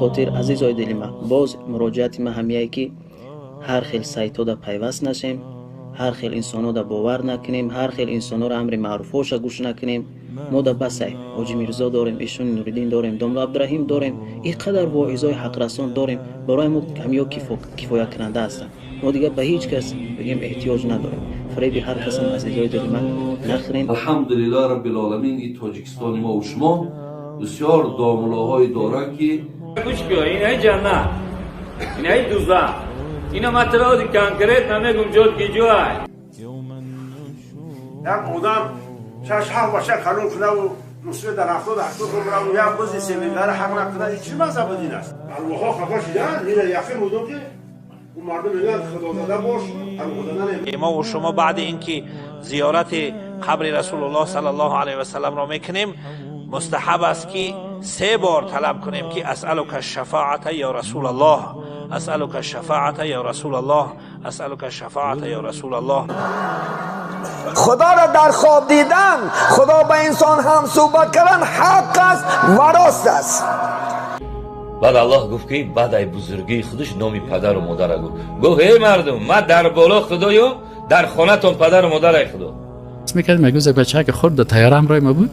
خاطر عزیزای دل من، باز مراجعت من همیه که هر خیل سایت‌ها در پیوست نشیم، هر خیل انسان‌ها در باور نکنیم، هر خیل انسان‌ها را امر معروف‌هاش گوش نکنیم. ما در بسای حاجی میرزا داریم، ایشون نوریدین داریم، داملا عبدالرحیم داریم، اینقدر واعظای حق رسان داریم، برای ما کمیا کفایت کننده هستن. ما دیگه به هیچ کس بگیم احتیاج نداریم. فریب هر کس هم عزیزای دل من نخورین. الحمدلله رب العالمین، این تاجیکستان ما و شما بسیار داملاهای دارن که گوش کن، اینای جنت، اینای دوزخ، اینا مطلعات کنکریت نمیگم جد کی جوای. یک آدم شش هفت بچه کلون کنه و نصف در 70 عمره و یک بزی سه حق نکنه، این چی مذهب دین است؟ الواها خفه شدن، این یقین بودم که اون مردم میگن خدا زده باش، خدا زده. ما و شما بعد اینکه زیارت قبر رسول الله صلی الله علیه و سلم را میکنیم، مستحب است که 3 بار طلب کنیم که اسألک الشفاعة یا رسول الله، اسألک الشفاعة یا رسول الله، اسألک الشفاعة یا رسول الله. خدا را در خواب دیدن، خدا به انسان هم صحبت کردن حق است و راست است. بعد الله گفت که بعد ای بزرگی خودش نامی پدر و مادر گفت، گفت ای مردم من در بالا خدایم، در خانه‌تون پدر و مادر ای خدا. میکرد میگه بچه که خورد در تیاره هم رای ما بود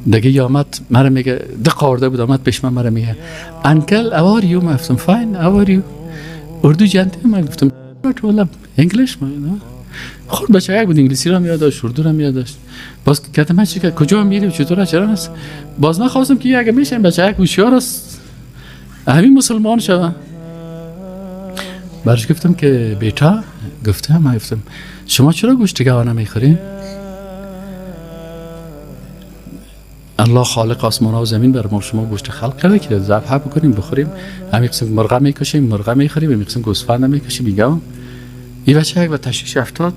دیگه، یا آمد مرا میگه دقه آورده بود، آمد پیش من مرا میگه uncle how are you؟ من گفتم fine how are you؟ اردو جانتی؟ من گفتم والا English. خورد بچه یک بود، انگلیسی رو هم یاد داشت، اردو رو هم یاد داشت. باز گفتم من چی کجا میریم چطور چرا است؟ باز من خواستم که اگه میشه این بچه یک هوشیار است همین مسلمان شوه. برش گفتم که بیتا، گفتم من گفتم شما چرا گوشت گاو نمیخورین؟ الله خالق آسمان و زمین بر ما شما گوشت خلق کرده که ذبح بکنیم بخوریم، همین قسم مرغ میکشیم مرغ میخوریم، همین قسم گوسفند میکشیم. میگم این بچه یک به تشویش افتاد.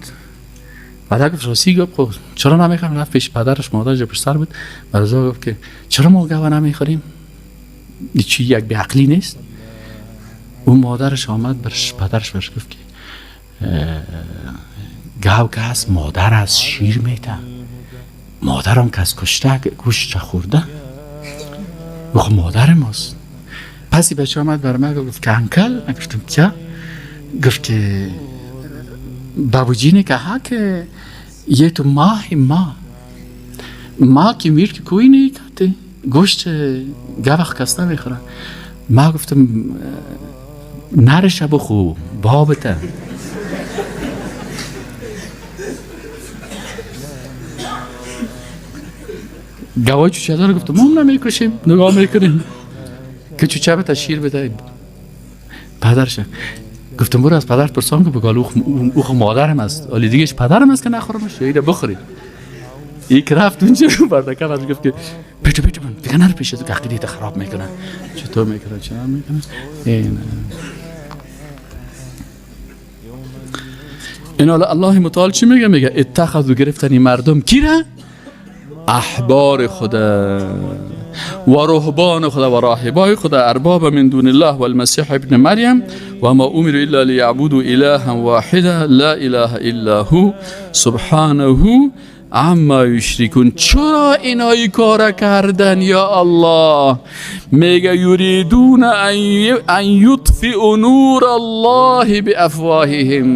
بعد گفت راستی گفت خب چرا نمیخوریم؟ رفت پیش پدرش، مادرش پشت سر بود، برای گفت که چرا ما گاو نمیخوریم؟ چی یک بی‌عقلی نیست؟ اون مادرش آمد برش پدرش برش گفت که گاو که هست مادر از شیر میده، مادرم که از کشته گوشت خورده، خب مادر ماست. پس این بچه آمد بر من گفت که uncle. من گفتم کیا؟ گفت که بابوجی ने कहा कि ये तो माँ है माँ، माँ की मीट की कोई नहीं खाते، گوشت گوخ کس نمیخورن. ما گفتم نرش بخو بابته. گوای چوچه داره، گفتم ما هم نمیکشیم، نگاه میکنیم که چوچه بده شیر بده. پدرش گفتم برو از پدرت پرسان که بگال او مادرم است، ولی دیگهش پدرم است که نخورمش، ایده بخورید. یک رفت اونجا رو بردکم از گفت که پیچو پیچو من دیگه نرو پیش تو که عقیده خراب میکنه، چطور میکنه چنان میکنه. این حالا الله متعال چی میگه؟ میگه اتخذوا، گرفتن مردم کی را؟ احبار خدا و رهبان خدا و راهبای خدا، ارباب من دون الله و المسیح ابن مریم و ما امروا الا لیعبدوا الها واحدا لا اله الا هو سبحانه عما یشرکون. چرا اینایی کار کردن یا الله؟ میگه یریدون ان یطفئوا نور الله بافواههم.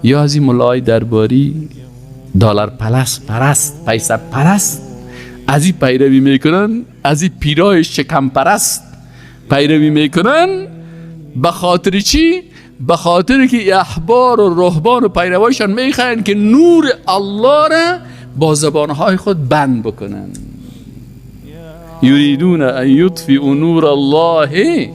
یا از این ملای درباری دلار پرست، پیسه پرست، از این پیروی میکنن، از این پیرای شکم پرست پیروی میکنن. به خاطر چی؟ به خاطر که احبار و رهبان و پیروایشان میخواین که نور الله را با زبانهای خود بند بکنن. یریدون ان یطفئوا نور الله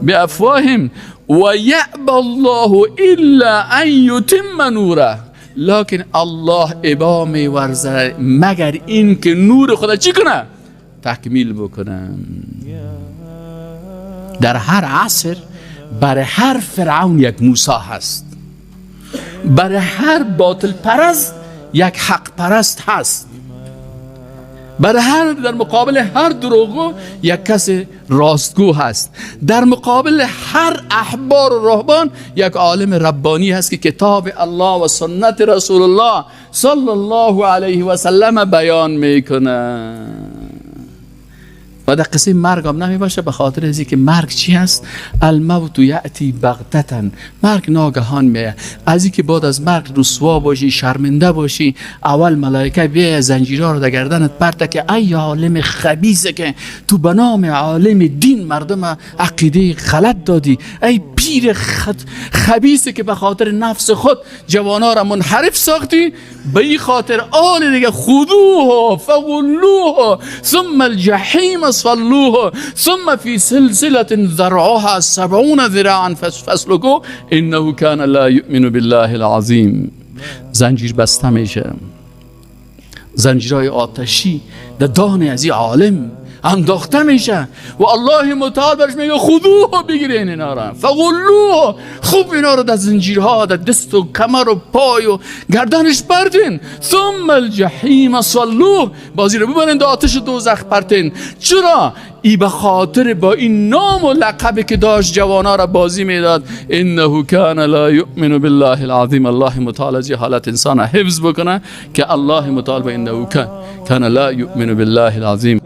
بافواههم و یأبی الله الا ان یتم نوره. لکن الله ابا میورزه مگر این که نور خدا چی کنه؟ تکمیل بکنه. در هر عصر برای هر فرعون یک موسی هست، برای هر باطل پرست یک حق پرست هست، برای هر در مقابل هر دروغگو یک کس راستگو هست، در مقابل هر احبار و رهبان یک عالم ربانی هست که کتاب الله و سنت رسول الله صلی الله علیه و سلم بیان میکنه. و در قصه مرگ هم نمی باشه، به خاطر از که مرگ چی هست؟ الموت یأتی بغتة، مرگ ناگهان میه. از اینکه بعد از مرگ رسوا باشی، شرمنده باشی، اول ملائکه بیایه زنجیرها رو در گردنت پرته که ای عالم خبیثه که تو به نام عالم دین مردم عقیده غلط دادی، ای پیر خبیثه که به خاطر نفس خود جوانا را منحرف ساختی، به این خاطر آل دیگه خذوه فغلوه ثم الجحیم صلوه ثم في سلسلة ذرعها 70 ذراعا فاسلكوه انه كان لا يؤمن بالله العظیم. زنجیر بسته میشه، زنجیرهای آتشی در دان از این عالم انداخته میشه و الله متعال برش میگه خذوه، بگیرین اینا را، فغلوه، خوب اینا رو در زنجیرها در دست و کمر و پای و گردنش پرتین، ثم الجحیم صلوه، بازی رو ببرین در آتش دوزخ پرتین. چرا؟ ای به خاطر با این نام و لقبی که داشت جوانا را بازی میداد. انه کان لا یؤمن بالله العظیم. الله متعال از حالت انسان حفظ بکنه که الله متعال با انه کان لا یؤمن بالله العظیم.